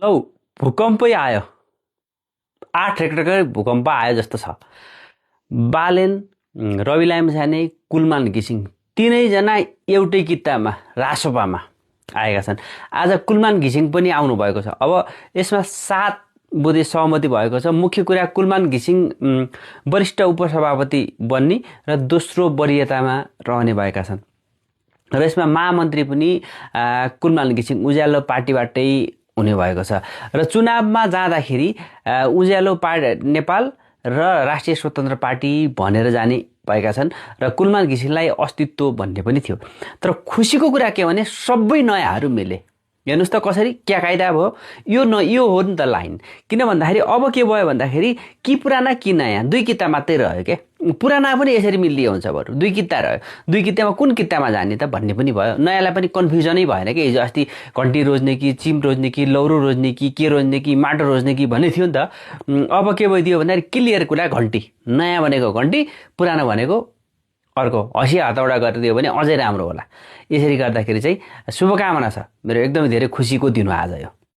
औ भूकम्पै आयो 8 रेक्टरकै भूकम्प आयो जस्तो छ। बालेन, रवि लामिछाने, कुलमान घिसिङ तीनैजना एउटै कितामा रासोपामा आएका छन्। आज कुलमान घिसिङ पनि आउनु भएको छ। अब यसमा 7 बुधे सहमति भएको छ। मुख्य कुरा कुलमान घिसिङ वरिष्ठ उपसभापति बन्ने र दोस्रो वरियतामा रहने भएका छन् र यसमा महामन्त्री पनि कुलमान घिसिङ उज्यालो पार्टीबाटै हुने भएको छ र चुनावमा जाँदाखेरि उज्यालो नेपाल र राष्ट्रिय स्वतन्त्र पार्टी भनेर जाने भएका छन् र कुलमान घिसिङलाई अस्तित्व भन्ने पनि थियो। तर खुसीको कुरा के भने सबै नयाँहरू मिले। हेर्नुस् त कसरी क्या कायदा भयो। यो हो नि त लाइन। किन भन्दाखेरि अब के भयो भन्दाखेरि कि पुराना कि नयाँ दुई किता मात्रै रह्यो के। पुराना पनि यसरी मिलिए हुन्छ बरु दुई किता रह्यो। दुई कितामा कुन कितामा जाने त भन्ने पनि भयो। नयाँलाई पनि कन्फ्युजनै भएन कि हिजो अस्ति घन्टी रोज्ने कि चिम रोज्ने कि लौरो रोज्ने कि के रोज्ने कि माटो रोज्ने कि भन्ने थियो नि त। अब के भइदियो भन्दाखेरि क्लियर कुरा घन्टी। नयाँ भनेको घन्टी, पुरानो भनेको अर्को। हँसी हतौडा गरिदियो भने अझै राम्रो होला। यसरी गर्दाखेरि चाहिँ शुभकामना छ। मेरो एकदमै धेरै खुसीको दिन हो आज यो।